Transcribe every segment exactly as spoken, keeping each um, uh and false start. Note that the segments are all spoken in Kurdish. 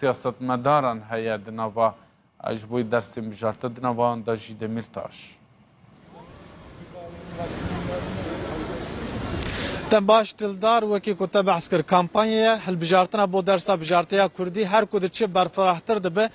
siyasetmedaran heye di nava, e, ji bo dersên bijarte di nava wan de jî Demîrtaş. Dem baş Dildar, wekî ku te behs kir, kampanyaya hilbijartina bo dersa bijarteya Kurdî her ku diçe berfirehtir dibe.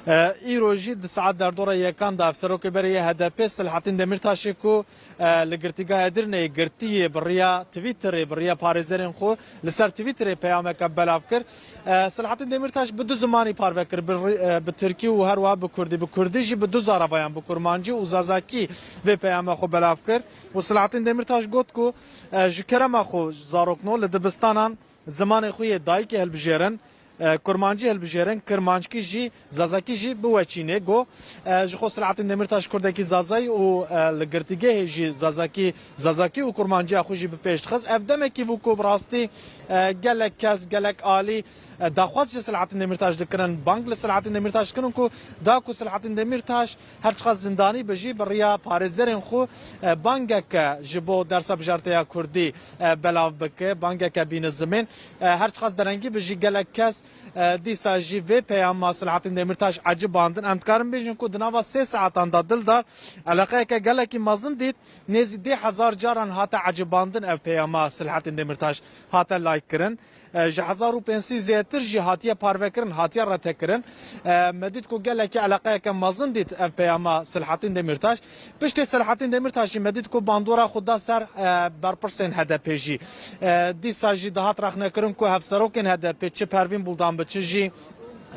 E, îro jî di saet derdora yekan de hevserokê berê yê H D P Selahattin Demîrtaşê ku e, li Girtîgeha Edirneyê girtiye bi riya Twitterê, bi riya parêzerên xwe li ser Twitterê peyameke belav kir. E, Selahattin Demîrtaş bi du zimanî parve kir, bi ri-, e, bi tirkî û her wiha bi kurdî. Bi kurdî jî bi du zarevayan, bi kurmancî û zazakî vê peyama xwe belav kir. Û Selahattin Demîrtaş got ku, e, ji kerema xwe zarokno li dibistanan zimanê xwe yê dayikê hilbijêrin, e, kurmancî hilbijêrin, kirmanckî jî, zazakî jî biweçînê. Got, e, ji xwe Selahattin Demîrtaş kurdekî zazayî û, e, li girtîgehê jî zazakî, zazakî û kurmanciya xwe jî bi pêş dixist. Ev demekî bû ku bi rastî, e, gelek kes, gelek alî, e, daxwaz ji Selahattin Demîrtaş dikirin, bang li Selahattin Demîrtaş dikirin ku da ku Selahattin Demîrtaş her çiqas zindanî be jî bi riya parêzerên xwe, e, bangeke ji bo dersa bijarteya Kurdî, e, belav bike, bangeke bîne zimên. E, her çiqas derengî be jî gelek kes, e, dîsa jî vê peyama Selahattin Demîrtaş ecibandin. Em dikarin bêjin ku di nava sê saetan de Dildar eleqeyeke gelekî mezin dît. Nêzî deh hezar caran hate ecibandin ev peyama Selahattin Demîrtaş hate like kirin. E, ji hezar û pênc sed zêdetir jî hatiye parvekirin, hatiye retekirin. E, me dît ku gelekî eleqeyeke mezin dît ev peyama Selahattin Demîrtaş. Piştî Selahattin Demîrtaş jî me dît ku bandora xwe da ser, e, berpirsên H D P jî. E, dîsa jî dihat rexnekirin ku hevserokên H D P çi Pervîn Buldan bi çi jî,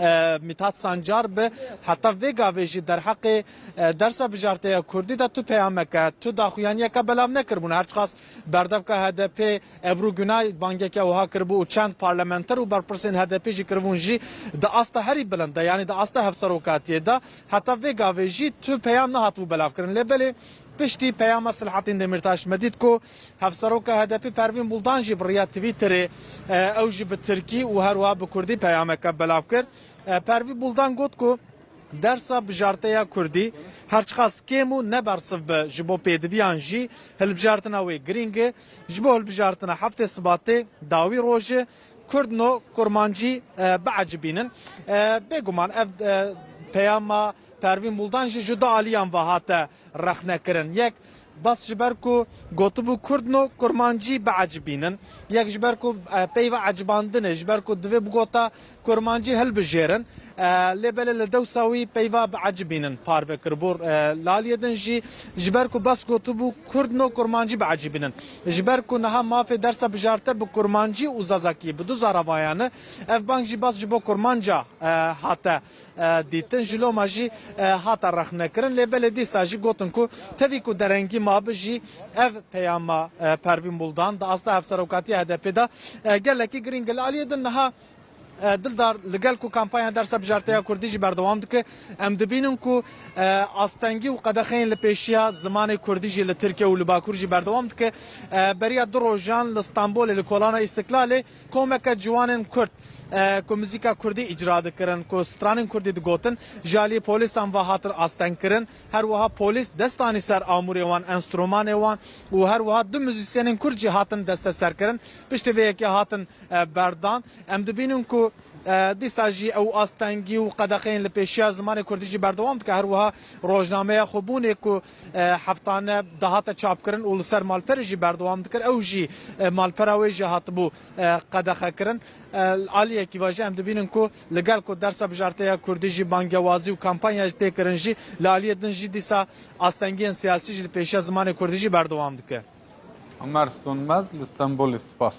e, Mithat Sancar bi, heta vê gavê jî derheqê, e, dersa bijarteya Kurdî de tu peyameke, tu daxuyaniyeke belav nekiribûn. Her çiqas berdevka H D P Ebru Günay bangeke wiha kiribû û çend parlamenter û berpirsên H D P jî kiribûn jî di asta herî bilind de, yanî di asta hevserokatiyê de, heta vê gavê jî tu peyam nehatibû belavkirin. Lê belê piştî peyama Selahattin Demîrtaş me dît ku hevseroka H D P Pervîn Buldan jî bi riya Twitterê, e, ew jî bi tirkî û her wiha bi kurdî peyameke belav kir. E, Pervîn Buldan got ku dersa bijarteya Kurdî her çiqas kêm û ne bersiv be ji bo pêdiviyan jî hilbijartina wê girîng e. Ji bo hilbijartina heftê Sibatê dawî roj e. Kurdno kurmancî, e, biecibînin. E, bêguman ev, e, peyama Pervîn Buldan jî ji du aliyan ve hate rexnekirin. Yek, bes ji ber ku gotibû Kurdno kurmancî biecibînin. Yek ji ber ku, e, peyva ecibandinê, ji ber ku divê bigota kurmancî hilbijêrin. E, lê belê li dewsa wî peyva biecibînin parve kiribû. E, li aliyê din jî ji ber ku bes gotibû Kurdno kurmancî biecibînin. Ji ber ku niha mafê dersa bijarte bi kurmancî û zazakî bi du zarevayan e. Ev bang jî bes ji bo kurmanca, e, hate, e, dîtin. Ji loma jî, e, hate rexnekirin. Lê belê dîsa jî gotin ku tevî ku derengî mabe jî ev peyama, e, Pervîn Buldan di asta hevserokatiya H D P de, e, gelekî girîng e. Li aliyê din niha, e, Dildar, li gel ku kampanya dersa bijarteya Kurdî jî berdewam dike, em dibînin ku, e, astengî û qedexeyên li pêşiya zimanê Kurdî jî li Tirkiye û li Bakur jî berdewam dike. E, beriya du rojan li Stenbolê, li Kolana Îstiklalê, komeke ciwanên Kurd, e, ku muzîka Kurdî îcra dikirin, ku stranên Kurdî digotin, ji aliyê polîsan ve hatin astengkirin. Her wiha polîs dest anî ser amûrê wan, enstrûmanê wan û her wiha du muzîsyenên Kurd jî hatin desteserkirin. Piştî vê yekê hatin, e, berdan. Em dibînin ku, e, dîsa jî ew astengî û qedexeyên li pêşiya zimanê Kurdî jî berdewam dike. Her wiha rojnameya Xwebûnê ku, e, heftane dihate çapkirin û li ser malperê jî berdewam dikir, ew jî, e, malpera wê jî hatibû, e, qedexekirin. E, aliyekî ve jî em dibînin ku li gel ku dersa bijarteya Kurdî jî bangewazî û kampanya jî tê kirin jî, li aliyê din jî dîsa astengiyên siyasî jî li pêşiya zimanê Kurdî jî berdewam dike. Omer Sönmez li Stenbolê, spas.